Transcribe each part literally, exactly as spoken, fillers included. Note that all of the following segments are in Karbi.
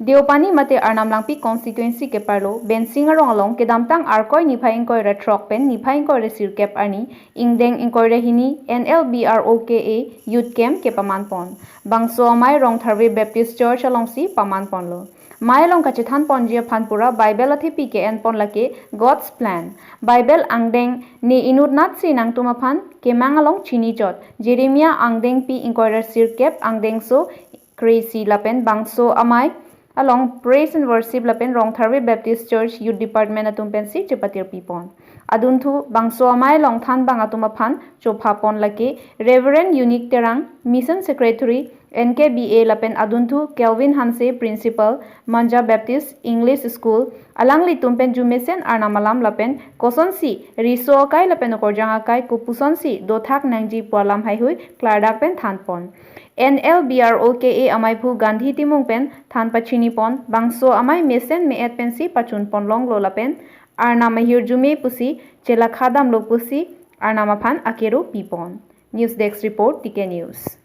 Deopani mate Arnam Langpi constituency keparlo Bensing arong along kedamtang Arkoi niphai ingkoi ra throk pen niphai ingkoi ra sirkep arni ingdeng ingkoi ra hini N L B R O K A Youth Camp kepaman pon. Bangso amei Rongtharve Baptist Church alongsi paman ponlo. Mei along kachethan ponji aphan pura Bible athepi ke-en pon lake God's Plan. Bible angdeng ne inutnat si nangtum aphan kemang along chini chot. Jeremiah angdengpi ingkoi ra sirkep angdengso kre-isi lapen bangso amei along Praise and Worship lapen Rongtharve Baptist Church Youth Department atum pensi chepatirpi pon. Adunthu bangso amei along thanbang atum aphan chopha pon lake Reverend Unique Terang, Mission Secretary, N K B A lapen adunthu Kelvin Hanse, Principal, Manja Baptist English School, alanglitum pen jumesen Arnam alam lapen kosonsi riso akai lapen okorjang akai kopusonsi dothak nangji pu alam haihui klardak pen than pon. N L B R O K A ameiphu Gandhi Timung pen than pachini pon, bangso amei mesen me-et pensi pachun pon longlo lapen Arnam ahirjume pusi chelakha damlo pusi Arnam aphan akero pi pon. News Desk Report, T K News.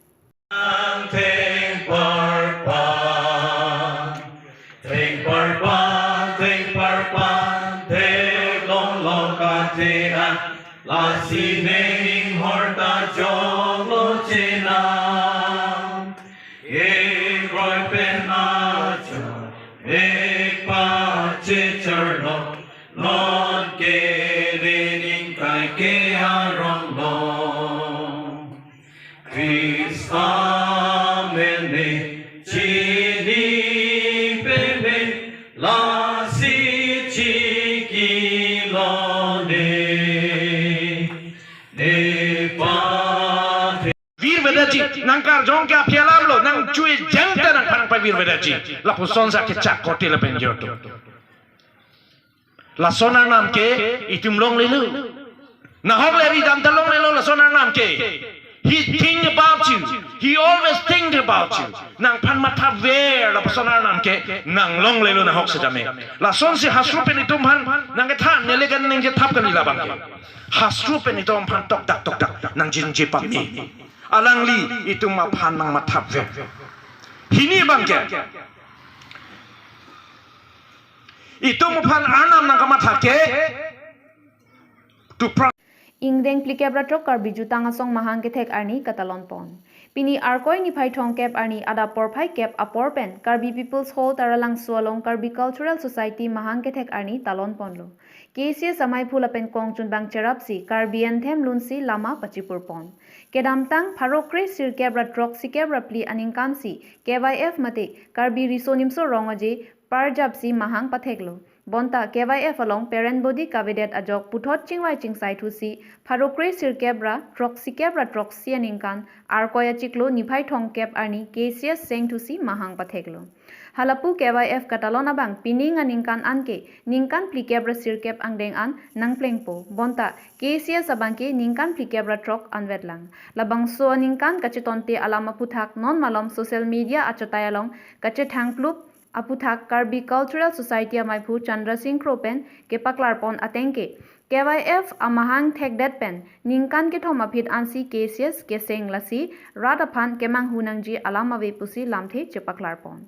Thengparpan, thengparpan, thengparpan, theklonglo kate an, lasi ne inghor ta joklo chenam. Kekroi pen ajok, vek pachecharlo, non kere ningkai ke aronglo. Khrista mene chini peme lasi chikilo ne. Ne pa Vir vedaji, nang karjong ke aphi alamlo, nang chui jang ta nangphan pavir vedaji. Lapuson sa kechak kote lapen jorto. Lason Arnam ke itum longlelo. Nahok le ridam ta longlelo lason Arnam ke. He think about you. He always think about you. Nangphan mathaver lapuson Arnam ke nang longlelo nahok sejame. Lasonsi hastro pen itum aphan nangkethan neli kan ningje thap kali labang ke. Hastro pen itum aphan tokdak tokdak nangjinje pame. Alangli itum aphan nangmathaver. Hini abang ke. Itum aphan Arnam nangkamatha ke to pra- Ingdeng phlikep ra throk Karbi Jutang Asong mahang kethek arni katalon pon. Pini Arkoi niphai thomkep arni adap porphai kep apor pen Karbi People's Hall Taralangso along Karbi Cultural Society mahang kethek arni talon ponlo. K C S ameiphu lapen kongchunbang cherapsi Karbi Anthem lunsi lama pachipur pon. Kedamtang pharo kre sirkep ra throk sikep ra phli aningkansi K Y F mate Karbi Riso Nimso Rong Aje parjapsi mahang patheklo. Bonta K Y F along parent body kavedet ajok puthot chingvai chingsai thusi pharo kre sirkep ra throk sikep ra throksi aningkan Arkoi achiklo niphai thomkep arni K C S seng thusi mahang patheklo. Halapu K Y F katalon abang pining aningkan anke ningkan phlikep ra sirkep angdeng an nangplengpo. Bonta K C S abang ke ningkan phlikep ra throk anvetlang. Labangso aningkan kachetonte alam aphuthak non malom social media achotai along kachethangplup aphuthak Karbi Cultural Society ameiphu Chandra Sing Kro pen kepaklar pon ateng ke K Y F amahang thekdet pen ningkan kethom aphi ansi K C S keseng lasi rat aphan kemanghu nangji alam ave pusi lamthe chepaklar pon.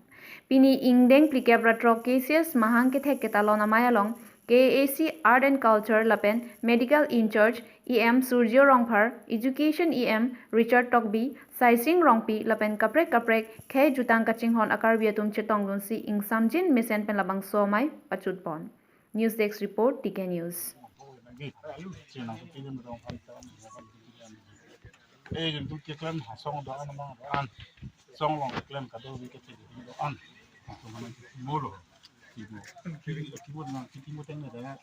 Pini ingdeng phlikep ra throk K C S mahang kethek ketalon amei along K A A C Art and Culture lapen Medical in-charge E M Surjya Rongphar, Education E M Richard Tokbi, Saising Rongpi lapen kaprek kaprek khei jutang kachinghon a-Karbi atum chetongdunsi ingsamjin mesen pen labangso amei pachut pon. News Desk Report, T K News. Eh, jumtu keklem ha song do-an, amang do-an. Song long keklem kado bi kete do-an. Molo. Kibu. Kibu nang kibu teng ne da.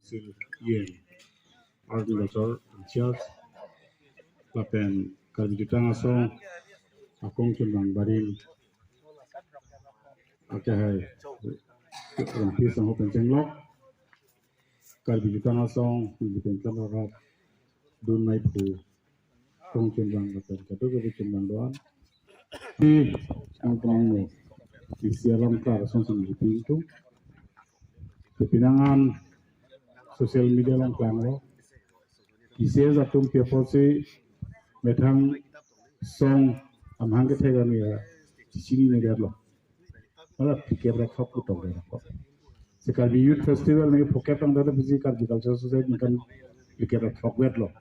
Sil Yen, Organization in charge, lapen Karbi Jutang Asong akong chunbang barim, akehai Rampi Sangho pen chenglok, Karbi Jutang Asong, Karbi Jutang Asong, dun nai phu, kong chunbang lapen kadokave chunbang do-an. Di ang kenang mo, isi alam klar asong sing di pintu. Kepinangan social media along klanglo. Isi atum pi apotsi methang song amahang kethek ami ya chini ne lo. Mala phlikep ra thok putok ra thok. Si Karbi Youth Festival ne phokep tang dada bisi Karbi Cultural Society kan phlikep ra thok vetlo.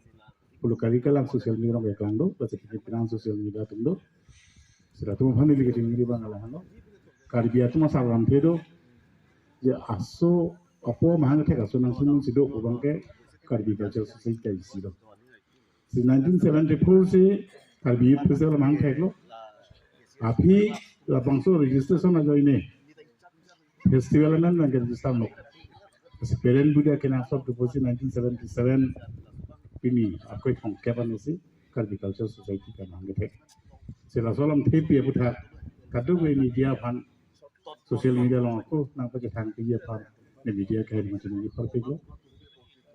Pulo kali kalang social media along keklang do, basi kepinang social media atum do. Sira atum aphan ili keding ri bang ala hano. Karbi atum asar ram phe do. Je aso apo mahang thek aso nang sunung si do abang ke Karbi Cultural Society isi do. Si nineteen seventy-four si Karbi Youth Festival mahang theklo. Aphi labangso registration ajoine festival anan nang register lo. Si parent budi akenangsot do pusi nineteen seventy-seven pini akoi thongkep ansi Karbi Cultural Society kan mahang kethek. Si laso alam thepi aputhak kadokave media aphan, social media along ako nangpachethang piji aphan ne media kahai machin ni parpik lo.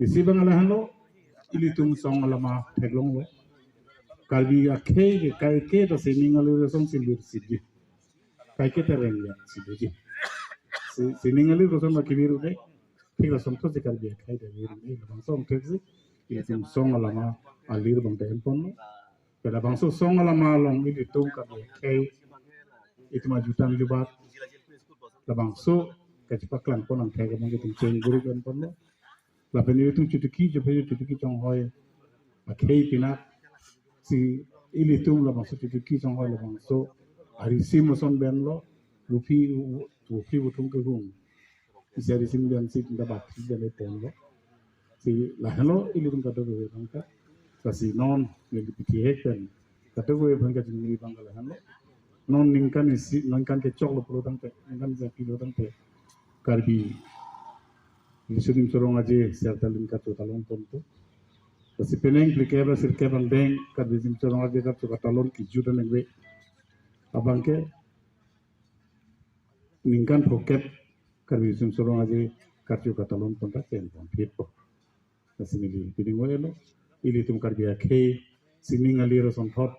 Isi bang ala hano, ilitum song alama theklonglo. Karbi akhei ke kaike ta sining alir asong si lir sidi. Kaike ta reng ya sidi. Si-, sining alir kosonma kevir un-e. Thik asong thot si Karbi akhei ta vir un-e. Labangso thik si ilitum song alama alir bang ta enponlo. Pen labangso song alama along ilitum Karbi akhei, itum ajutang jubat, labangso kachepaklang pon angthek abang itum cheng guru kan ponlo. Lapen itum chutuki, chupe chutuki chonghoi akhei pinak si ilitum labangso chutuki chonghoi labangso arisim ason benlo, rupi, rupi butung kehung. Isi arisim dan si dabat si dan ponlo. Si lahelo ilitum kadokave bang ta. Lasi non neli pithihek pen kadokave bang kachingri bang ka lahelo. Non ningkan isi, ningkan kechoklo pulo tangte, ningkan japi lo tangte Karbi Riso Nimso Rong Aje serta lingka cho talon ponpo. Lasi penang phlikep ra sirkep angdeng Karbi Riso Nimso Rong Aje karcho katalon kijut anengve abang ke ningkan phokep Karbi Riso Nimso Rong Aje karcho katalon pon ta ken pon phit po. Lasi neli piding o elo, ilitum Karbi akhei sining alir asonthot